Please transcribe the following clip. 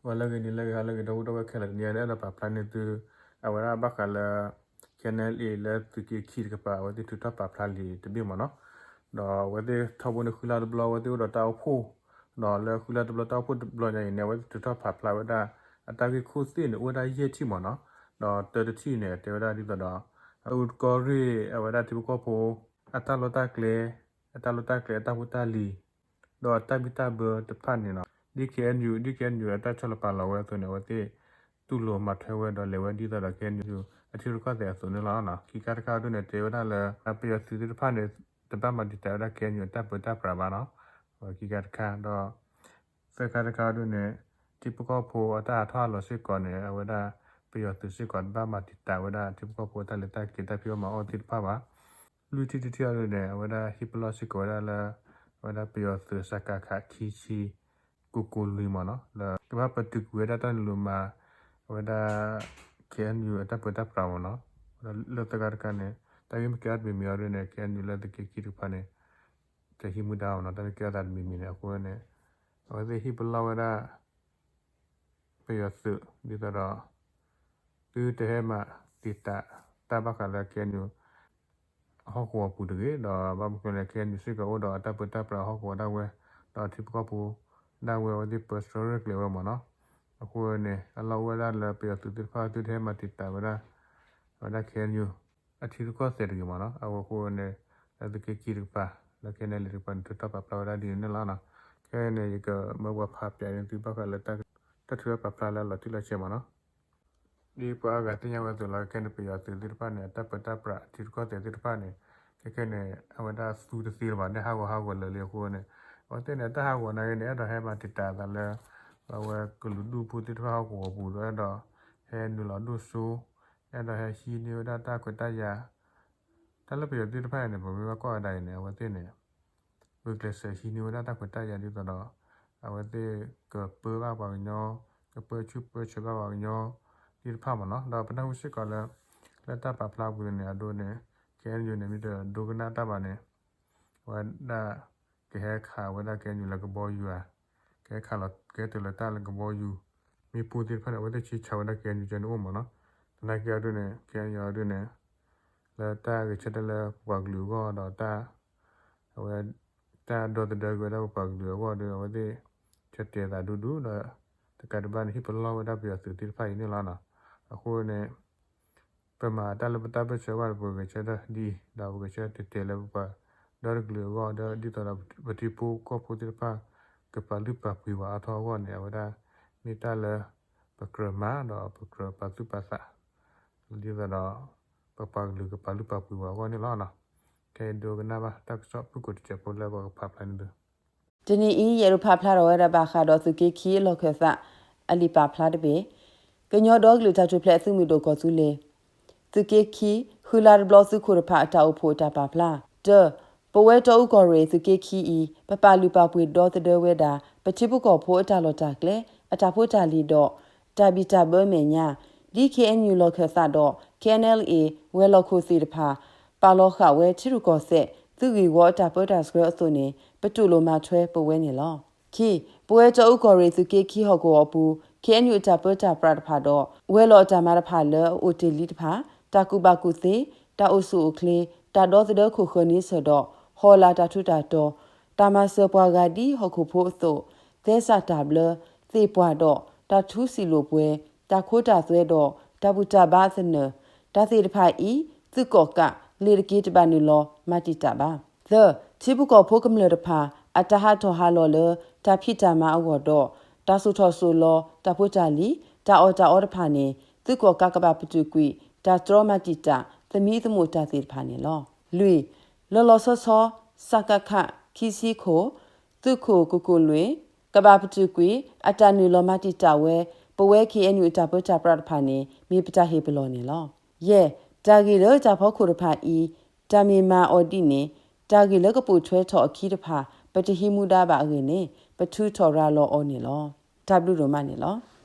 ဂီၤလၢအဂ့ၤ နံၤလၢအဂ့ၤ ဟါလၢအဂ့ၤ ဒီပုၢ်ဝဲၢ်ခဲလၢာ် တနံၤအံၤန့ၣ် အဲၣ်ဒိးပာ်ဖျါန့ၢ်သု အဝဲဒၣ်ဘၣ်ဃးလၢ ခဲအံၤန့ၣ်လၢသုးက့ခံတကပၤ အဝဲသ့ၣ်ထုးထီၣ်ပာ်ဖျါလံာ်တဘ့ၣ်မ့ၢ်နီၤ, ဒီးအဝဲသ့ၣ်ထီဘိန့ၣ် ဃုလါတဘျီ အဝဲသ့ၣ်အိၣ်ဒီးတၢ်အိၣ်ဖှိၣ်, ဒီးလၢဃုလါတဘျီတၢ်အိၣ်ဖှိၣ်တဘျီညါအံၤန့ၣ် အဝဲသ့ၣ်ထုးထီၣ်ပာ်ဖျါဝဲဒၣ် အတၢ်ဂ့ၢ်ခိၣ်သ့ၣ်န့ၣ် အိၣ်ဝဲဒၣ်ယဲၢ်ထံၣ်မ့ၢ်နီၤ, ဒီးတၢတထံၣ်န့ၣ် တဲဝဲဒၣ်ဒ်သိးဒီး အအူကီၢ်ရ့ၣ် အဝဲဒၣ်ထံဖိကီၢ်ဖိ အတၢ်လီၢ်တၢ်ကျဲ အတၢ်လီၢ်တၢ်ကျဲ အတၢ်ဖိတၢ်လံၤ ဒီးအတၢ်ဘံၣ်တၢ်ဘၢတဖၣ်န့ၣ်နီၤ, ဒ် KNU ဒ် KNU အတၢ်ဆီၣ်လီၤပာ်လီၤဝဲအသိးန့ၣ် အဝဲသ့ၣ်တူၢ်လိာ်မၤထွဲဝဲဒီးလဲၤဝဲဒ်သိးဒီး KNU အထံရူၢ်ကီၢ်သဲးအသိးန့ၣ်လီၤ. ခံခါတခါဒ်န့ၣ် တဲဝဲဒၣ်လၢ ပယီၤသုးသ့ၣ်တဖၣ်န့ၣ် တဘၣ်မၤတံာ်တာ်ဝဲဒၣ် KNU အတၢ်ပၢတၢ်ပြးဘၣ်နီၤ, ခံခါတခါဒီး သၢခါတခါဒ်န့ၣ် ထံဖိကီၢ်ဖိအတၢ်ဟးထီၣ်ဟးလီၤစ့ၢ်ကီးန့ၣ် အဝဲဒၣ်ပယီၤသုးစ့ၢ်ကီး တဘၣ်မၤတံာ်တာ်ဝဲဒၣ်ထံဖိကီၢ်ဖိအတၢ်လဲၤတၢ်က့ၤတၢ်ဖံးအီၣ်မၤအီၣ်သ့ၣ်တဖၣ်ဘၣ်. လွံၢ်ထံၣ်တထံၣ်အံၤဒ်န့ၣ် အဝဲဒၣ်ဟ့ၣ်ပလီၢ်စ့ၢ်ကီးဝဲဒၣ်လၢ အဝဲဒၣ်ပယီၤသုး စကခ ခံဆံ ကိးကိးလွံၢ်မ့ၢ်နီၤ လၢကဘၣ်ပတုာ်ကွံာ်ဝဲဒၣ်တၢ်နုာ်လီၤမၤ အဝဲဒၣ် KNU အတၢ်ပၢတၢ်ပြးမ့ၢ်နီၤ, လၢသၢခါတခါန့ၣ် တၢ်ဂ့ၢ်မ့ၢ်ကဲအါတမံၤမံၤအံၤဒ်န့ၣ် KNU လၢသုးက့ခံတကပၤန့ၣ် တဟံးမူဒါမ့ၢ်နီၤ, တၢ်မ့ၢ်ကဲအါသးတမံၤမံၤန့ၣ် အဃိန့ၣ် အဝဲသ့ၣ်ဟ့ၣ်ပလီၢ်ဝဲဒၣ် ပယီၤသုး ဒ်သိးဒီး သုတဟဲမၤတံာ်တာ်တၢ်ဘၣ်ဃးလၢ KNU အဟီၣ်ကဝီၤပူၤတဂ့ၤ, ဒီးဘၣ်မနုၤအဃိလဲၣ် KNU စ့ၢ်ကီးအိၣ်ဒီးအတၢ်ပၢတၢ်ပြးဟီၣ်ကဝီၤဒၣ်ဝဲ, ဒီးထံဖိကီၢ်ဖိဒၣ်ဝဲ အဝဲသ့ၣ်ပၢဆှၢရဲၣ်ကျဲၤဝဲမ့ၢ်နီၤ, အဃိန့ၣ် အလီၢ်အိၣ်ဝဲဒၣ်လၢပယီၤသုးသ့ၣ်တဖၣ် သုတဟဲမၤတံာ်တာ်ဝဲဒၣ် အဝဲဒၣ် KNU အထံရူၢ်ကီၢ်သဲးတဂ့ၤမ့ၢ်နီၤ, အဝဲအဃိန့ၣ် လၢသုးက့ခံတကပၤ လၢ KNLA တကပၤန့ၣ် ထုးထီၣ်ပာ်ဖျါဝဲဒၣ်ဒ်န့ၣ်န့ၣ်လီၤ. ခဲအံၤန့ၣ် ယကမၢပှၤဖးပၠးန့ၢ်သုဘၣ်ဃးလၢ တၢ်ထုးထီၣ်ပာ်ဖျါလၢအလီၤတံၢ်လီၤဆဲးမ့ၢ်နီၤ, ဒ်ပှၤအါဂၤသ့ၣ်ညါဝဲအသိးလီၤ, ခဲအံၤန့ၣ် ပယီၤသုးသ့ၣ်တဖၣ်န့ၣ် အတၢ်ပၢတၢ်ပြး ထံရူၢ်ကီၢ်သဲးသ့ၣ်တဖၣ်န့ၣ် ခဲခဲန့ၣ် အဝဲဒၣ်သူတသ့လၢၤဘၣ် န့ၣ်ဟးဂီၤဟးဂီၤလၢာ်လံအဃိန့ၣ်, အဝဲသ့ၣ်န့ၣ် အတၢ်ဟးဂီၤနာ်က့န့ၣ် အဲၣ်ဒိးဟဲမၤတံာ်တာ်အသးလၢ ပဝဲကလုာ်ဒူၣ်ဖိသ့ၣ်တဖၣ်ဟီၣ်ကဝီၤပူၤဒီး အဲၣ်ဒိးဟဲနုာ်လီၤဒိၣ်စိ, အဲၣ်ဒိးဟဲဟံးန့ၢ်ဝဲဒၣ်တၢ်ခွဲးတၢ်ယာ်, တၢ်လၢပယီၤသ့ၣ်တဖၣ်အံၤန့ၣ် ပမ့ၢ်ဘၣ်ကွၢ်ဝဲဒၣ်အံၤန့ၣ် အဝဲသ့ၣ်န့ၣ် ဂုာ်ကျဲးစၢးဟံးန့ၢ်ဝဲဒၣ်တၢ်ခွဲးတၢ်ယာ်ဒ်သိးဒီး အဝဲသ့ၣ်ကပၢဘၣ်ပှၤကညီ, ကပၢဆူၣ်ပၢဆၢဘၣ်ပှၤကညီသ့ၣ်တဖၣ်မ့ၢ်နီၤ, ဒီးပနၢ်ဟူစ့ၢ်ကီးလၢ လၢတၢ်ပာ်ဖျါပူၤန့ၣ် အဒိန့ၣ် KNU န့ၣ် မ့ၢ်တဒိကနၣ်တၢ်ဘၣ်န့ၣ် အဝဲဒၣ်ကဟဲခးဝဲဒၣ် KNU လၢကဘီယူၤဧါ, ကဟဲခးလီၤ ကဟဲတုၤလၢတၢ်လၢကဘီယူၤ မ့ၢ်ပူၤသ့ၣ်တဖၣ်န့ၣ် အဝဲသ့ၣ်ဆံးဆါဝဲဒၣ် KNU ကဲန့ၣ်အိၣ်မ့ၢ်နီၤ, သနာ်က့အဒိန့ၣ် KNU အဒိန့ၣ် လၢတၢ်ဂဲၤဆၢထၢၣ်လၢပပှၤကလုာ်အဂီၢ်ဒီးတၢ် အဝဲ တၢ်ဒီသဒၢက့ၤဝဲဒၣ်ပပှၤကလုာ်အဂီၢ်ဒီး အဝဲသ့ၣ် ဆၢတဲာ်သးဒူဒူဒီး တကးဒံးဘၣ်န့ၣ် ဟ့ၣ်ပလီၢ်ဝဲဒၣ်ပယီၤသုးသ့ၣ်တဖၣ်အံၤန့ၣ်လီၤ. အဃိန့ၣ် ပမၤတၢ်လၢပတၢ်ပၢၢ်ဆၢဘၣ်ဒီး ပဂဲၤဆၢထၢၣ်ဒ်အံၤ ဒီးပဂဲၤဆၢထၢၣ်တဲာ်တဲာ်လၢပပှၤဒီတကလုာ်အဂီၢ်ဒီး ဒ်သိးဒီးပထံဖိကီၢ်ဖိသ့ၣ်တဖၣ် ကပာ်လုၢ်ပာ်ပှ့ၤဝဲအါထီၣ်အဂီၢ်န့ၣ် အဝဲဒၣ်မ့ၢ်တၢ်လၢ ပကြၢးမၤဒီးပကြၢးပာ်သူၣ်ပာ်သး ဒ်သိးဒီး ပပှၤကလုာ်ကပာ်လုၢ်ပာ်ပှ့ၤဝဲအဂီၢ်န့ၣ်လီၤ. ခဲအံၤဒိကနၣ်ဘၣ်တၢ်ကစီၣ်ဖုၣ်ကိာ်တစဲးဖိလၢပကဖးဖျါန့ၣ်သု တနံၤအံၤ ယအဲၣ်ဒိးဖးဖျါထီၣ်ဝဲဒၣ်ဘၣ်ဃးဒီးသုးက့ခံအလီၢ်ခၢၣ်သး အလံာ်ပာ်ဖျါတဘ့ၣ်, ကညီဒီကလုာ်တၢ်ထူၣ်ဖျဲးသုးမုၢ်ဒိၣ်ကီၢ်သူလ့ၤ သုးက့ခံ ဃုလါတဘျီသုးခိၣ်တဖၣ်အတၢ်အိၣ်ဖှိၣ်အတၢ်ပာ်ဖျါ, တၢ, ပဝဲတီအူကီၢ်ရ့ၣ်သုးက့ခံအံၤ ပပာ်လုၢ်ပာ်ပှ့ၤဒီသဒၢဝဲဒၣ် ပထံဖိကီၢ်ဖိအတၢ်လီၢ်တၢ်ကျဲ, အတၢ်ဖိတၢ်လံၤဒီး တၢ်ဘံၣ်တၢ်ဘၢမဲာ်ညါ, ဒ် KNU လီၢ်ခၢၣ်သးဒီး KNLA ဝဲၤလီၢ်ခိၣ်သ့ၣ်တဖၣ် ပာ်လီၤဃာ်ဝဲထံရူၢ်ကီၢ်သဲး သုးဂ့ၢ်ဝီအတၢ်ပၢတၢ်ဆှၢအသိးန့ၣ် ပတူၢ်လိာ်မၤထွဲပဝဲန့ၣ်လီၤ. ခံ, ပဝဲတီအူကီၢ်ရ့ၣ်သုးက့ခံဟီၣ်ကဝီၤအပူၤ KNU အတၢ်ပၢတၢ်ပြးတဖၣ်ဒီး ဝဲၤလီၢ်အတၢ်မၤတဖၣ်လၢအအိၣ်တ့ၢ်လံတဖၣ် တၢ်ကူၣ်ဘၣ်ကူၣ်သ့, တၢ်အိၣ်ဆူၣ်အိၣ်ချ့, တၢ်ဒီသဒၢခိၣ်ဃၢၤန့ဆၢၣ်ဒီး ဟီၣ်လာ်တၢ်ထူးတၢ်တီၤ, တၢ်မၤစၢၤပှၤဂၤဒ်ဟီၣ်ခိၣ်ဖိအသိး, သဲစးတၢ်ဘျၢ, သ့ၣ်ပှၢ်ဒီး တၢ်ထူစံာ်လိာ်ပှဲၤ, တၢ်ခိတၢ်သွဲဒီး တၢ်ဘူၣ်တၢ်ဘါအသနၢၣ်, တၢ်သ့ၣ်တဖၣ်အံၤ သုးကီၣ်ကး လ့ၤတက့ၤတဘၣ်နုာ်လီၤမၤတံာ်တာ်ဘၣ်. သၢ, ထံဖိကီၢ်ဖိကမျၢၢ်တဖၣ် အတၢ်ဟးထီၣ်ဟးလီၤလၢ တၢ်ဖံးတၢ်မၤအဂီၢ်ဒီး တၢ်စိာ်ထီၣ်စိာ်လီၤ တၢ်ဖိတၢ်လံၤ တၢ်အီၣ်တၢ်အီတဖၣ်န့ၣ် သုးကီၣ်ကးကဘၣ်ပတုာ်ကွံာ် တၢ်တြီမၤတံာ်တာ် သမံသမိးတၢ်သ့ၣ်တဖၣ်န့ၣ်လီၤ. လွံၢ်, လီၤလီၤဆီဆီ စကခ ခံဆံခိၣ် သုးခိၣ်ကိၣ်ကိၣ်လွံၢ် ကဘၣ်ပတုာ်ကွံာ် အတၢ်နုာ်လီၤမၤတံာ်တာ်ဝဲ ပဝဲ KNU အတၢ်ပၢတၢ်ပြးတဖၣ်န့ၣ် မ့ၢ်ပတၢ်ဟ့ၣ်ပလီၢ်န့ၣ်လီၤ. ယဲၢ်, တၢ်ဂ့ၢ်လၢတၢ်ဖီခိၣ်တဖၣ်အံၤ တၢ်မ့ၢ်မၤအီၤဒ်န့ၣ် တၢ်ဂ့ၢ်လၢကပိာ်ထွဲထီၣ်အခံတဖၣ် ပတဟံးမူဒါဘၣ်အဂ့ၢ်န့ၣ် ပထုးထီၣ်ရၤလီၤအီၤန့ၣ်လီၤ. တၢ်ဘျုးဒိၣ်မးန့ၣ်လီၤ.